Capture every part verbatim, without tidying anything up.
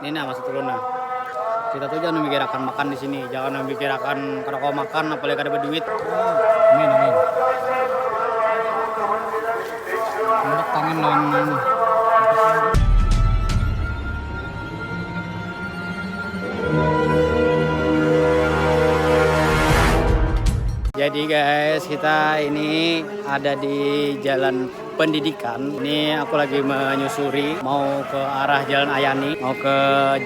Ini nah maksud ulun nah. Kita tuh jangan memikirakan makan di sini, jangan memikirakan kada kawa makan apalagi kada berduit. Amin, amin. Muruk tangan lawan ini. Jadi guys, kita ini ada di Jalan Pendidikan. Ini aku lagi menyusuri mau ke arah Jalan Ayani, mau ke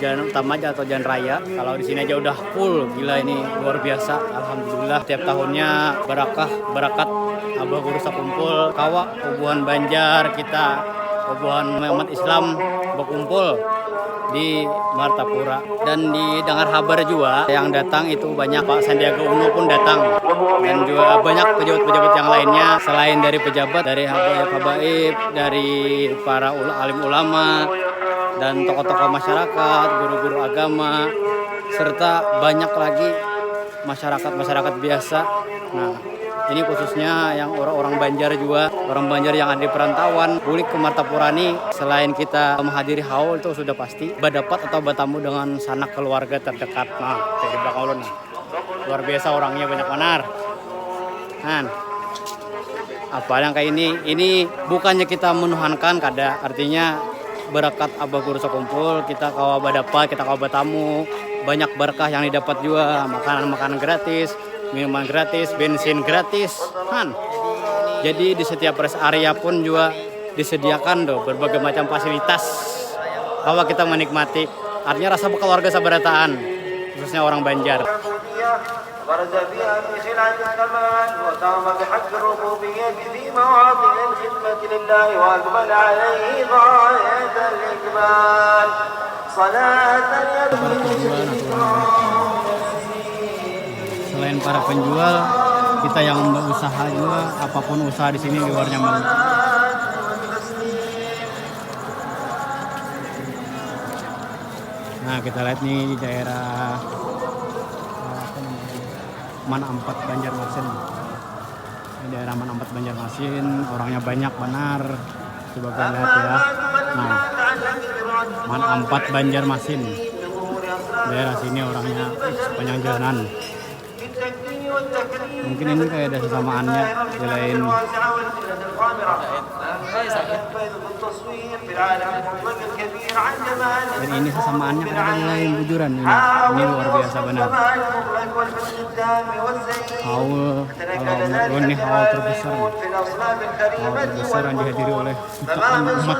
jalan utama aja atau jalan raya. Kalau di sini aja udah full, gila ini luar biasa. Alhamdulillah tiap tahunnya barakah, barakat Abah Guru Sakumpul kawa bubuhan Banjar kita, bubuhan umat Islam berkumpul di Martapura. Dan didengar habar juga yang datang itu banyak, Pak Sandiaga Uno pun datang dan juga banyak pejabat-pejabat yang lainnya. Selain dari pejabat, dari habaib-habaib, dari para ul- alim ulama dan tokoh-tokoh masyarakat, guru-guru agama, serta banyak lagi masyarakat-masyarakat biasa. Nah, ini khususnya yang orang-orang Banjar juga, orang Banjar yang ada di perantauan, bulik ke Martapura ni, selain kita menghadiri haul itu sudah pasti berdapat atau bertamu dengan sanak keluarga terdekat. Nah, kayak di belakang ulun nih. Luar biasa orangnya, banyak banar. Han. Apa yang kayak ini? Ini bukannya kita menuhankan, kada. Artinya berkat Abah Guru Sakumpul, kita kawa berdapat, kita kawa bertamu, banyak berkah yang didapat juga, makanan-makanan gratis, minuman gratis, bensin gratis, han. Jadi di setiap rest area pun juga disediakan tuh berbagai macam fasilitas, kawa kita menikmati. Artinya rasa berkeluarga sabarataan, khususnya orang Banjar. برز بها في خلعة الكمال وقام بحق الربوبية في مواطن الخدمة لله وأقبل عليه غاية الإقبال. صلاة يبني Selain para penjual, kita yang berusaha juga, apapun usaha di sini luar nyaman. Nah, kita lihat nih di daerah, eh, apa namanya? Man Ampat, Banjarmasin. Ini daerah Man Ampat, Banjarmasin, orangnya banyak banar. Coba kalian lihat ya. Nah, Man Ampat, Banjarmasin. Daerah sini orangnya sepanjang jalanan. Mungkin ini kayak ada sesamaannya di lain. Dan ini sesamaannya kayak ada di lain bujuran ini. Ini luar biasa benar. Haul, kalau menurut gue ini haul terbesar. Haul terbesar yang dihadiri oleh jutaan umat.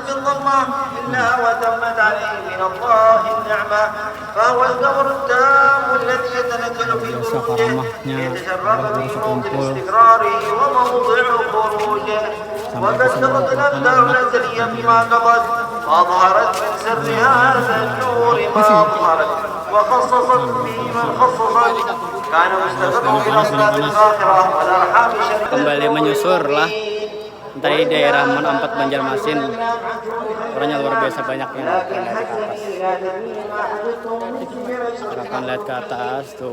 Biasa karamahnya Abah Guru Sakumpul sampai bisa mengumpulkan umat. Kembali menyusur lah. Dari daerah Man Ampat, Banjarmasin, orangnya luar biasa banyaknya. Kita akan lihat ke atas tuh,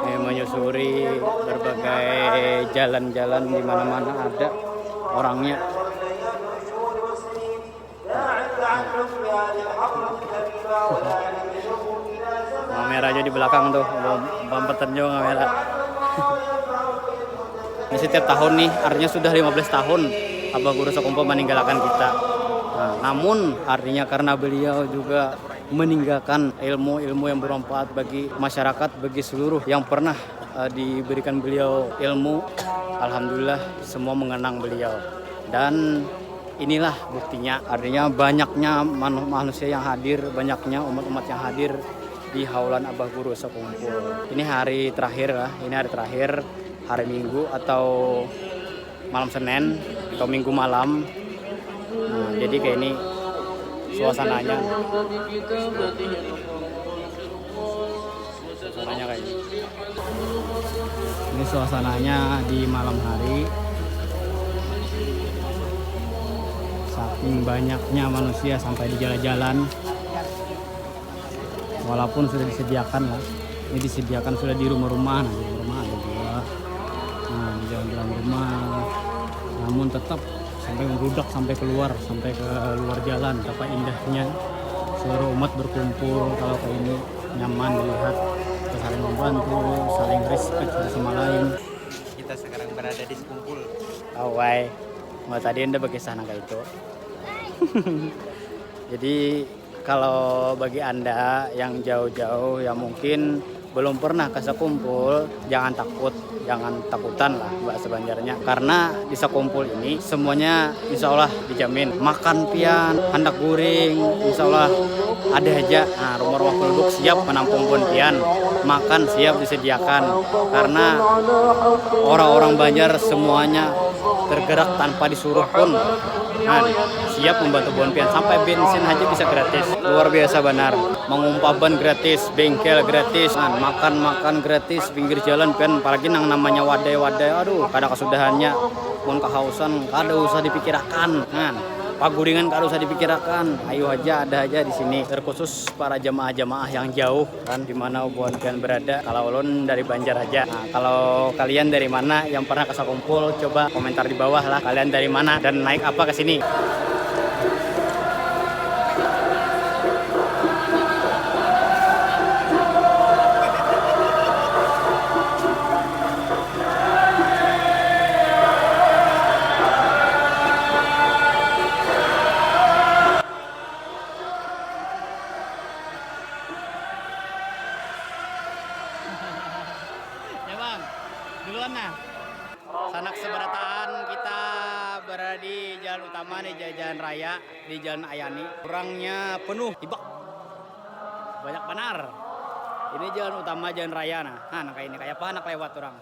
eh, menyusuri berbagai jalan-jalan di mana-mana ada orangnya. Kamera aja di belakang tuh, bam- bampetan juga kamera. Ini setiap tahun nih, artinya sudah lima belas tahun Abah Guru Sakumpul meninggalkan kita. Nah, namun artinya karena beliau juga meninggalkan ilmu-ilmu yang bermanfaat bagi masyarakat, bagi seluruh yang pernah, eh, diberikan beliau ilmu, alhamdulillah semua mengenang beliau. Dan inilah buktinya, artinya banyaknya manu- manusia yang hadir, banyaknya umat-umat yang hadir di haulan Abah Guru Sakumpul. Ini hari terakhir lah, ini hari terakhir, hari Minggu atau malam Senin atau Minggu malam. Nah, jadi kayak ini suasananya. Suasananya kayak ini. Ini suasananya di malam hari. Saking banyaknya manusia sampai di jalan-jalan. Walaupun sudah disediakan lah. Ini disediakan sudah di rumah-rumah, nah, di rumah-rumah ada juga. Nah, di dalam-dalam rumah. Namun tetap sampai membludak sampai keluar, sampai ke luar jalan. Betapa indahnya Seluruh umat berkumpul kalau kayak ini, nyaman dilihat, kita saling membantu, saling respect satu sama lain. Kita sekarang berada di sekumpul. Awai, mau tadi anda berkisah nang kayak itu. Jadi kalau bagi anda yang jauh-jauh yang mungkin belum pernah ke sekumpul, jangan takut, jangan takutan lah bahasa Banjarnya. Karena di sekumpul ini semuanya insya Allah dijamin. Makan pian, handak guring, insya Allah ada aja. Nah, rumah-rumah penduduk siap menampung buhan pian. Makan siap disediakan. Karena orang-orang Banjar semuanya bergerak tanpa disuruh pun. Nah, siap membantu buhan pian sampai bensin aja bisa gratis. Luar biasa benar. Mengumpa ban gratis, bengkel gratis, nah, makan-makan gratis, pinggir jalan pian, apalagi nang namanya wadai-wadai, aduh, kada kasudahannya. Mun kehausan, kada usah dipikirakan, nah, paguringan kada usah dipikirakan, ayo aja, ada aja di sini. Terkhusus para jamaah-jamaah yang jauh kan, di mana buhan pian berada. Kalau ulun dari Banjar aja. Nah, kalau kalian dari mana yang pernah ke Sakumpul, coba komentar di bawah lah. Kalian dari mana dan naik apa ke sini? Ya, Bang. Duluan nah. Sanak seberataan, kita berada di jalan utama nih, ja-, jalan raya, di Jalan Ayani. Orangnya penuh, hibak. Banyak benar. Ini jalan utama, jalan raya nah. Nah, nang kayak ini, kayak apa anak lewat orang.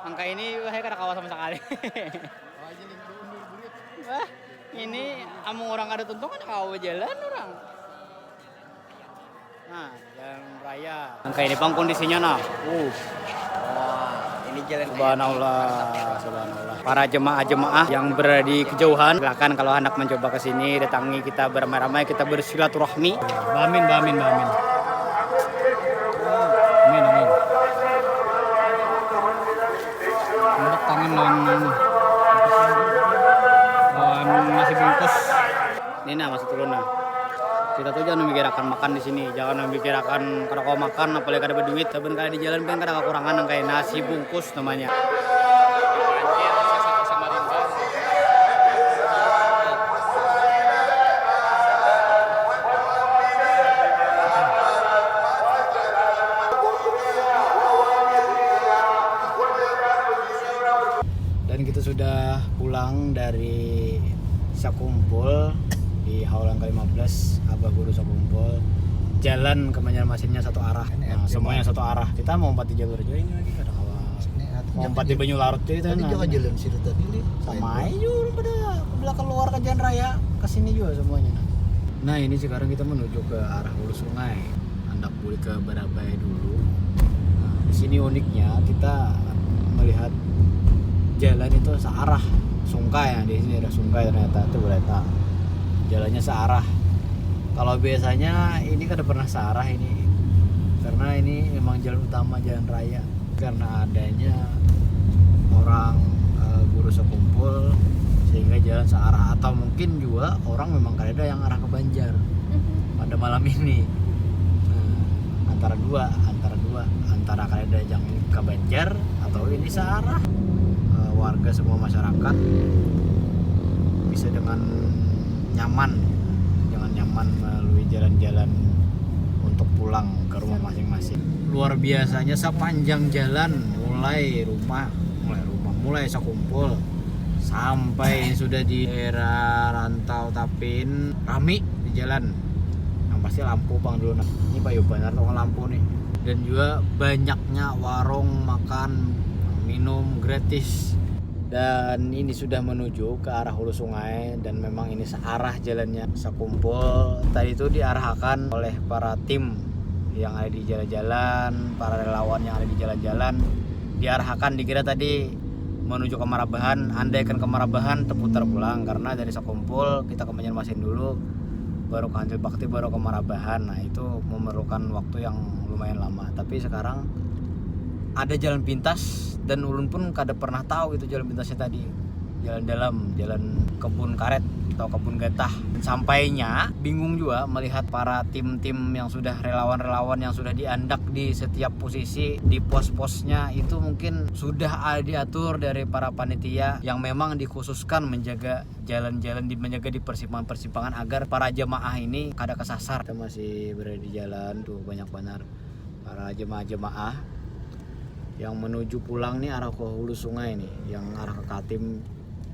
Nang kayak ini, wah, kada kawa sama sekali. Wah, ini amung orang kada tuntung, kada kawa jalan orang. Nah, jalan raya. Nang kayak ini pang kondisinya nah. Uh. Wah, ini jalan raya. Subhanallah, subhanallah. Para jemaah-jemaah yang berada di kejauhan, silakan kalau hendak mencoba ke sini, datangi kita beramai-ramai, kita bersilaturahmi. Bamin, bamin, bamin. Amin, amin. Muruk tangan lawan, lawan nasi bungkus. Ini nah, maksud ulun nah. Kita tuh jangan memikirakan makan di sini, jangan memikirakan kada kawa makan, apalagi kada berduit. Saban kali di jalan pian kada kekurangan nang kayak nasi bungkus namanya. Dan kita sudah pulang dari Sakumpul di Haul yang kelima belas, Abah Guru Sakumpul. Jalan ke Banjarmasinnya satu arah. Ini Nah, F lima. Semuanya satu arah. Kita mau umpat di jalur aja ini lagi, kada kawa. Ini at-, Mau umpat di Banyu Larut aja kita, tadi nah. Juga jalan situ tadi, Li. Sama aja, orang pada belah keluar ke jalan raya, ke sini juga semuanya. Nah, ini sekarang kita menuju ke arah hulu sungai. Handak buli ke Barabai dulu. Nah, di sini uniknya kita melihat jalan itu searah, sungkai ya, di sini ada sungkai ternyata, itu bereta. Jalannya searah. Kalau biasanya ini kada pernah searah ini. Karena ini memang jalan utama, jalan raya. Karena adanya orang, eh, Guru Sakumpul, sehingga jalan searah, atau mungkin juga orang memang kadada yang arah ke Banjar pada malam ini. Nah, antara dua, antara dua, antara kadada yang ke Banjar atau ini searah. Eh, warga, semua masyarakat bisa dengan nyaman, dengan nyaman melalui jalan-jalan untuk pulang ke rumah masing-masing. Luar biasanya, sepanjang jalan, mulai rumah, mulai rumah, mulai Sakumpul sampai sudah di daerah Rantau Tapin, rami di jalan. Yang pasti lampu pang dulu nah. Ini payu banar tuh lampu nih. Dan juga banyaknya warung makan, minum gratis. Dan ini sudah menuju ke arah hulu sungai dan memang ini searah jalannya. Sakumpul tadi itu diarahkan oleh para tim yang ada di jalan-jalan, para relawan yang ada di jalan-jalan, diarahkan, dikira tadi menuju ke Marabahan, andaikan ke Marabahan terputar pulang karena dari Sakumpul kita ke Banjarmasin dulu, baru ke Hancil Bakti, baru ke Marabahan. Nah, itu memerlukan waktu yang lumayan lama. Tapi sekarang ada jalan pintas dan ulun pun kada pernah tahu itu jalan pintasnya tadi. Jalan dalam, jalan kebun karet. atau kebun getah. Sampainya bingung juga melihat para tim-tim yang sudah, relawan-relawan yang sudah diandak di setiap posisi, di pos-posnya itu mungkin sudah diatur dari para panitia yang memang dikhususkan menjaga jalan-jalan, di menjaga di persimpangan-persimpangan agar para jemaah ini kada kesasar. Kita masih berada di jalan tuh, banyak benar para jemaah-jemaah yang menuju pulang nih, arah ke hulu sungai nih, yang arah ke Kaltim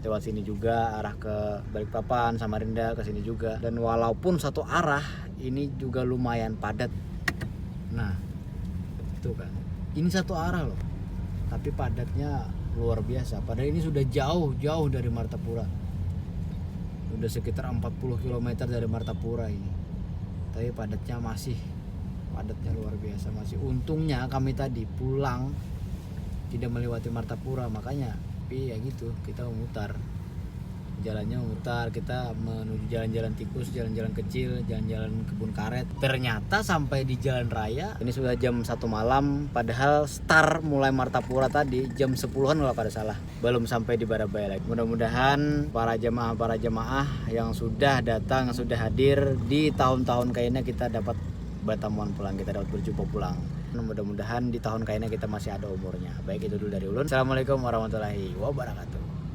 lewat sini juga, arah ke Balikpapan, Samarinda ke sini juga. Dan walaupun satu arah, ini juga lumayan padat. Nah, itu kan, ini satu arah loh, tapi padatnya luar biasa. Padahal ini sudah jauh-jauh dari Martapura, udah sekitar empat puluh kilometer dari Martapura ini, tapi padatnya masih, padatnya luar biasa masih. Untungnya kami tadi pulang tidak melewati Martapura, makanya, tapi ya gitu, kita memutar, jalannya memutar, kita menuju jalan-jalan tikus, jalan-jalan kecil, jalan-jalan kebun karet. Ternyata sampai di jalan raya ini sudah jam satu malam, padahal start mulai Martapura tadi jam sepuluhan kalau kada salah, belum sampai di Barabai lagi. Mudah-mudahan para jemaah, para jemaah yang sudah datang, yang sudah hadir di tahun-tahun kaina, kita dapat bertamuan pulang, kita dapat berjumpa pulang. Mudah-mudahan di tahun kaina kita masih ada umurnya. Baik, itu dulu dari ulun. Assalamualaikum warahmatullahi wabarakatuh.